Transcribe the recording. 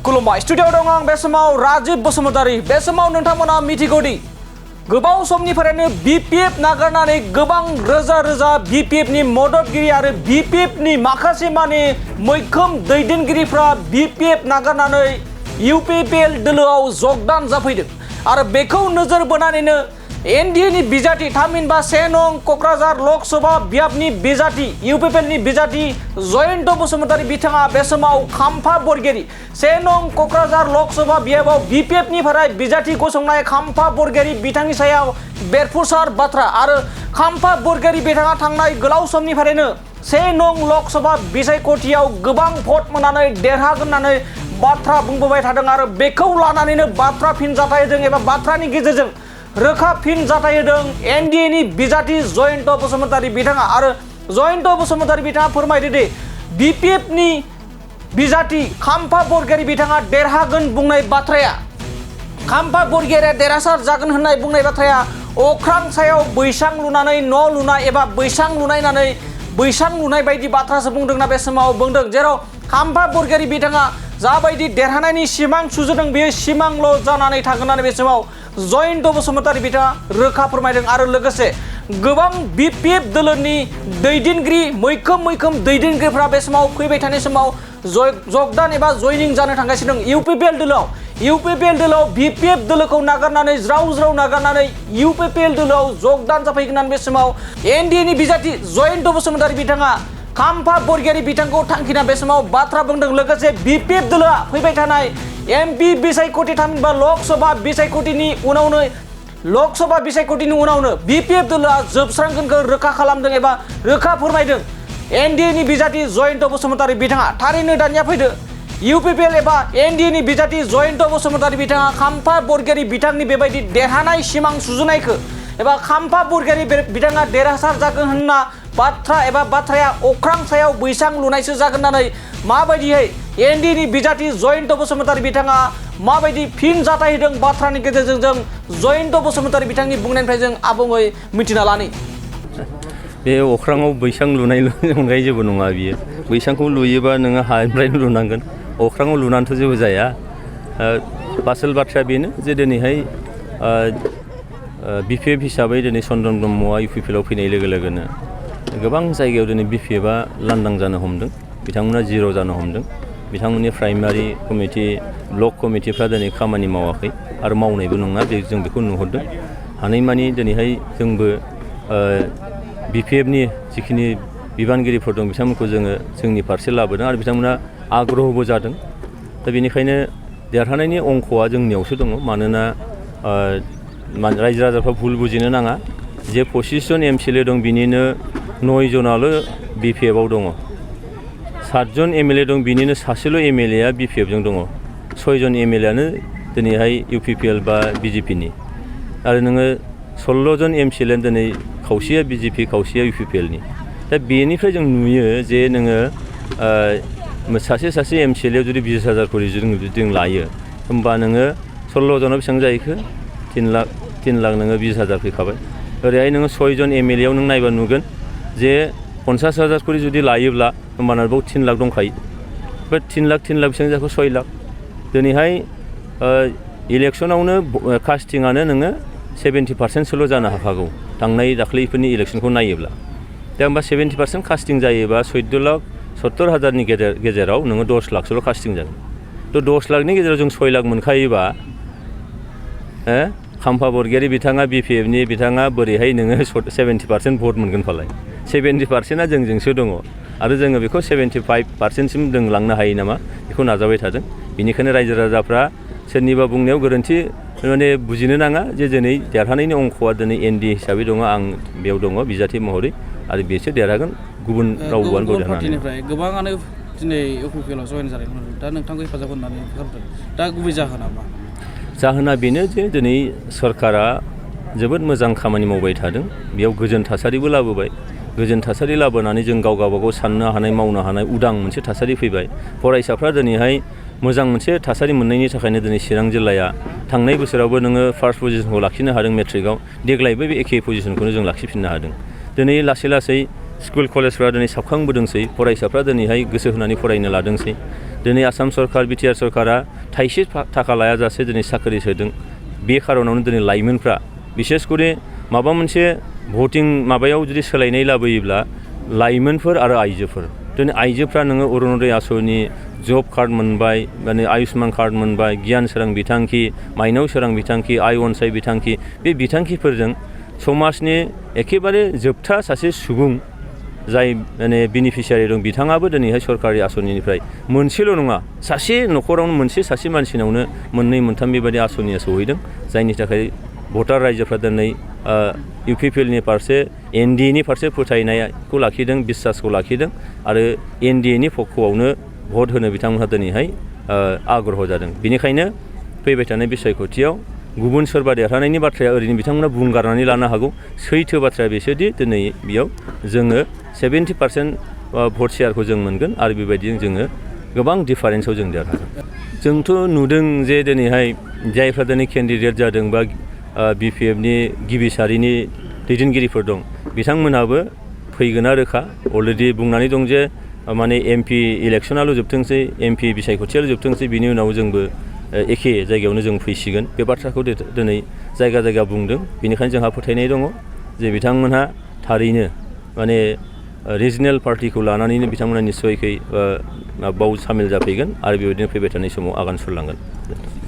खुलुमबाय स्टुडिअ दं आं बे समाव राजीव बसुमतारी बे समाव नोंथांमोना मिथिगौदि गोबाव समनिफ्रायनो बीपीएफ नागारनानै गोबां रोजा रोजा बीपीएफ नि मददगिरि आरो बीपीएफ नि माखासे माने मैखोम दैदेनगिरिफ्रा बीपीएफ नागारनानै यूपीपीएल दोलोआव जगदान जाफैदों आरो बेखौ नोजोर बोनानैनो एनडीए नि बिजाथि थामहिनबा 1 नं कक्राझार लोकसभा बियाबनि बिजाथि यूपीपीएल नि बिजाथि जयन्त बसुमतारी बिथाङा बे समाव खाम्फा बरगयारी 1 नं कक्राझार लोकसभा बियाबाव बीपीएफ निफ्राय बिजाथि गसंनाय खाम्फा बरगयारी बिथांनि सायाव बेरफुसार बाथ्रा आरो खाम्फा बरगयारी बिथाङा थांनाय गोलाव समनिफ्रायनो 1 नं लोकसभा बिसायख'थियाव गोबां भट मोननानै देरहागोन होननानै बाथ्रा बुंबोबाय थादों आरो बेखौ लानानैनो बाथ्रा फिनजाथाय होदों एबा बाथ्रानि गेजेरजों रोखा फिनजाथाय होदों एनडीए नि बिजाथि जयन्त बसुमतारी बिथाङा आरो जयन्त बसुमतारी बिथाङा फोरमायदो दि बीपीएफ नि बिजाथि खाम्फा बरगयारी बिथाङा देरहागोन बुंनाय बाथ्राया खाम्फा बरगयारिया देरहासार जागोन होननाय बुंनाय बाथ्राया अख्रां सायाव बैसां लुनानै न' लुनाय एबा बैसां लुनायनानै बैसां लुनाय बायदि बाथ्रासो बुंदोंना बे समाव बुंदों जेराव खाम्फा बरगयारी बिथाङा जाबायदि देरहानायनि सिमां सुजुदों बेयो सिमांल' जानानै थागोन होननानै बे समाव जयन्त बसुमतारी बिथाङा रोखा फोरमायदों आरो लोगोसे गोबां बीपीएफ दोलोनि दैदेनगिरि मैखोम दैदेनगिरिफ्रा बे समाव फैबाय थानाय समाव जगदान एबा जयनिं जानो थांगासिनो दं यूपीपीएल दोलोआव बीपीएफ दोलोखौ नागारनानै ज्राव नागारनानै यूपीपीएल दोलोआव जगदान जाफैगोन होननानै बे समाव एनडीए नि बिजाथि जयन्त बसुमतारी बिथाङा खाम्फा बरगयारी बिथांखौ थांखिना बे समाव बाथ्रा बुंदों लोगोसे बीपीएफ दोलोआ फैबाय थानाय एमपी बिसायख'थि थामहिनबा लोकसभा बिसायख'थिनि उनावनो बीपीएफ दोलोआ जोबस्रांगोनखौ रोखा खालामदों एबा रोखा फोरमायदों एनडीए नि बिजाथि जयन्त बसुमतारी बिथाङा थारैनो दानिया फैदो यूपीपीएल एबा एनडीए नि बिजाथि जयन्त बसुमतारी बिथाङा खाम्फा बरगयारी बिथांनि बेबायदि देरहानाय सिमां सुजुनायखौ एबा खाम्फा बरगयारी बिथाङा देरहासार जागोन होनना बाथ्राया अख्रां सायाव बैसां लुनायसो जागोन होननानै माबायदियै एनडीए नि बिजाथि जयन्त बसुमतारी बिथाङा माबायदि फिन जाथाय होदों बाथ्रानि गेजेरजों जों जयन्त बसुमतारी बिथांनि बुंनायनिफ्राय जों आबुङै मिथिना लानि बे अख्राङाव बैसां लुनाय अनगायै जेबो नङा बियो बैसांखौ लुयोबा नोङो हानिफ्रायनो लुनांगोन अख्राङाव लुनानैथ' जेबो जाया बासल बाथ्राया बेनो जे दिनैहाय बीपीएफ हिसाबै दिनै चन्द्रन ब्रह्मआ यूपीपीएलआव फैनाय लोगो लोगोनो गोबां जायगायाव दिनै बीपीएफआ लांदां जानो हमदों बिथांमोना जिर' जानो हमदों बिथांमोननि प्राइमारि कमिटि ब्लक कमिटिफ्रा दिनै खामानि मावाखै आरो मावनायबो नङा जों बेखौ नुहुरदों हानायमानि दिनैहाय जोंबो बीपीएफनि जिखिनि बिबानगिरिफोर दं बिथांमोनखौ जोङो जोंनि फारसे लाबोदों आरो बिथांमोना आग्रहबो जादों दा बेनिखायनो देरहानायनि अंकआ जोंनियावसो दङ मानोना रायजो राजाफ्रा भुल बुजिनो नाङा जे 25 जन एमसिएलए दं बिनिनो 9 जनाल' बीपीएफआव दङ 7 जन एमएलए दं बिनिनो सासेल' एमएलएआ बीपीएफजों दङ 6 जन एमएलएआनो दिनैहाय यूपीपीएल बा बीजेपीनि आरो नोङो 16 जन एमसिएलए दिनै खावसेया बीजेपी खावसेया यूपीपीएलनि दा बेनिफ्राय जों नुयो जे नोङो सासे एमसिएलएआव जुदि 20,000 करि जों लायो होमबा नोङो 16 जनाव बेसेबां जाहैखो 3 लाख नोङो 20,000 फैखाबाय ओरैहाय नोङो 6 जन एमएलएआव नों नायबा नुगोन जे 50,000 करि जुदि लायोब्ला होमबाना बाव 3 लाख दंखायो बे 3 लाख बेसेबां जाखो 6 लाख दिनैहाय इलेक्सनावनो कास्टिंआनो नोङो 70% जानो हाखागौ थांनाय दाख्लैफोरनि इलेक्सनखौ नायोब्ला दा होमबा 70% कास्टिं जायोबा 14,70,000नि गेजेराव नोङो 10 लाखसोल' कास्टिं जागोन थ' 10 लाखनि गेजेराव जों 6 लाख मोनखायोबा खाम्फा बरगयारी बिथाङा बीपीएफनि बिथाङा बोरैहाय नोङो 70% भट मोनगोन फालाय 70%आ जोंजोंसो दङ आरो जोङो बेखौ 75%सिम जों लांनो हायो नामा बेखौ नाजाबाय थादों बेनिखायनो रायजो राजाफ्रा सोरनिबा बुंनायाव गोरोन्थि माने बुजिनो नाङा जे दिनै देरहानायनि अंकआ दिनै एनडीए हिसाबै दङ आं बेयाव दङ बिजाथि महरै आरो बेसो देरहागोन गुबुन रावबोआनो पार्टिनिफ्राय गोबाङानो दिनै यूपीपीएलआव जयेन जादों दा नोंथांखौ हेफाजाब होनानै खालामदों दा गुबै जाहोना मा जाहोना बेनो जे दिनै सरकारा जोबोद मोजां खामानि मावबाय थादों बेयाव गोजोन थासारिबो लाबोबाय गोजोन थासारि लाबोनानै जों गावगाबागाव साननो हानाय मावनो हानाय उदां मोनसे थासारि फैबाय फरायसाफ्रा दिनैहाय मोजां मोनसे थासारि मोननायनि थाखायनो दिनै चिरां जिल्लाया थांनाय बोसोरावबो नोङो फार्स्ट पजिशनखौ लाखिनो हादों मेट्रिकआव देग्लायबो बे एखे पजिशनखौनो जों लाखिफिननो हादों दिनै लासै स्कुल कलेजफ्रा दिनै साबखांबोदोंसै फरायसाफ्रा दिनैहाय गोसो होनानै फरायनो लादोंसै दिनै आसाम सरकार बिटिआर सरकारा थाइसे थाखा लायाजासे दिनै साख्रि होदों बे खारनावनो दिनै लाइमोनफ्रा बिसेस करे माबा मोनसे भटिं माबायाव जुदि सोलायनाय लाबोयोब्ला लाइमोनफोर आरो आइजोफोर दिनै आइजोफ्रा नोङो अरुण'दय आसनि जब कार्ड मोनबाय माने आयुष्मान कार्ड मोनबाय गियान सोरां बिथांखि माइनाव सोरां बिथांखि आइ अनसाय बिथांखि बे बिथांखिफोरजों समाजनि एखेबारे जोबथा सासे सुबुं जाय माने बेनिफिसियारि दं बिथाङाबो दिनैहाय सरकारि आसनिनिफ्राय मोनसेल' नङा सासे न'खरावनो सासे मानसिनावनो मोननै मोनथाम बेबायदि आसनिया सहैदों जायनि थाखाय भटार रायजोफ्रा दिनै इउपिपिएलनि फारसे एनडिएनि फारसे फोथायनायखौ लाखिदों बिश्वासखौ लाखिदों आरो एनडिएनि पक्षआवनो भट होनो बिथांमोनहा दिनैहाय आग्रह जादों बेनिखायनो फैबाय थानाय बिसायख'थियाव गुबुन सोरबा देरहानायनि बाथ्राया ओरैनो बिथांमोना बुंगारनानै लानो हागौ सैथो बाथ्राया बेसोदि दिनै बेयाव जोङो 70% भट शेयारखौ जों मोनगोन आरो बेबायदिजों जोङो गोबां डिफारेन्सआव जों देरहागोन जोंथ' नुदों जे दिनैहाय जायफ्रा दिनै केन्डिडेट जादों बा बिपिएफनि गिबि सारिनि दैदेनगिरिफोर दं बिथांमोनहाबो फैगोना रोखा अलरेडि बुंनानै दं जे माने एमपि इलेक्सनाल' जोबथोंसै एमपि बिसायख'थियाल' जोबथोंसै बिनि उनाव जोंबो एखे जायगायावनो जों फैसिगोन बे बाथ्राखौ दिनै जायगा जायगा बुंदों बेनिखायनो जोंहा फोथायनाय दङ जे बिथांमोनहा थारैनो माने रिजनेल पार्टिखौ लानानैनो बिथांमोना निस्सयखै बाव सामिल जाफैगोन आरो बेबायदिनो फैबाय थानाय समाव आगान सुरलांगोन